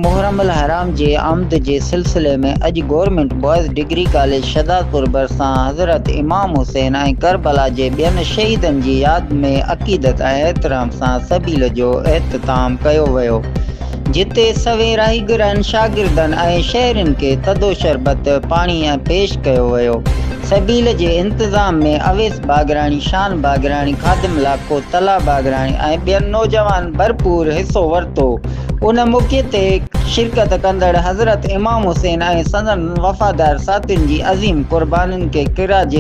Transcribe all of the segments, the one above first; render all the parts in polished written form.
محرم الحرام جي آمد جي سلسلي ۾ اڄ government boys degree college Shahdadpur ڀرسان حضرت امام حسين ۽ ڪربلا جي ٻين شهيدن جي ياد ۾ عقيدت ۽ احترام سان سبيل جو اهتتام ڪيو ويو جتي سوين راهيگرن، شاگردن ۽ شهرين کي ٿڌو شربت، پاڻي ۽ پيش ڪيو ويو. سبيل جي انتظام ۾ اويس باگراڻي، شان باگراڻي، خادم لاکو، طلحه باگراڻي ۽ ٻين نوجوان ڀرپور حصو ورتو. ان موقعي تي شرڪت ڪندڙ حضرت امام حسين ۽ سندن وفادار ساٿين جي عظيم قربانين کي خراج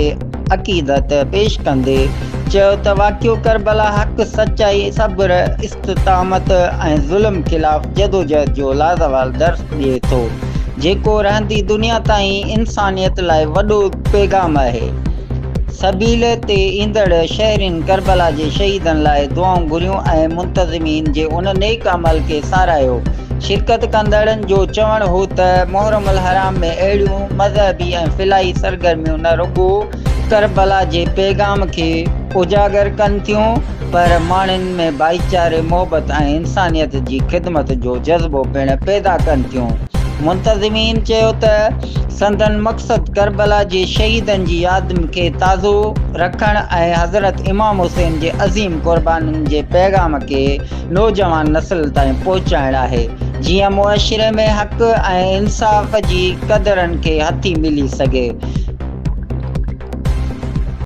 عقيدت پيش ڪندي چيو ته واقعو ڪربلا حق، سچائي، صبر، استقامت ۽ ظلم خلاف جدوجهد جو لازوال درس ڏئي ٿو، جيڪو رهندي دنيا تائين انسانيت لاء وڏو پيغام آهي. سبيل تي ايندڙ شهرين ڪربلا جي شهيدن لاء دعائون گهريون ۽ منتظمين جي ان نيڪ عمل کي ساراهيو. شرڪت ڪندڙن جو چوڻ هو ته محرم الحرام ۾ اهڙيون مذهبي ۽ فلاحي سرگرميون نه رڳو ڪربلا جي پيغام کي اجاگر ڪن ٿيون پر ماڻهن ۾ ڀائيچاري، محبت ۽ انسانيت جي خدمت جو جذبو پڻ پيدا ڪن ٿيون. منتظمين چيو ته سندن مقصد ڪربلا جي شهيدن جي ياد کي تازو رکڻ ۽ حضرت امام حسين جي عظيم قربانين جي پيغام کي نوجوان نسل تائين پهچائڻ آهي، جيئن معاشري ۾ حق ۽ انصاف جي قدرن کي هٿي ملي سگهي.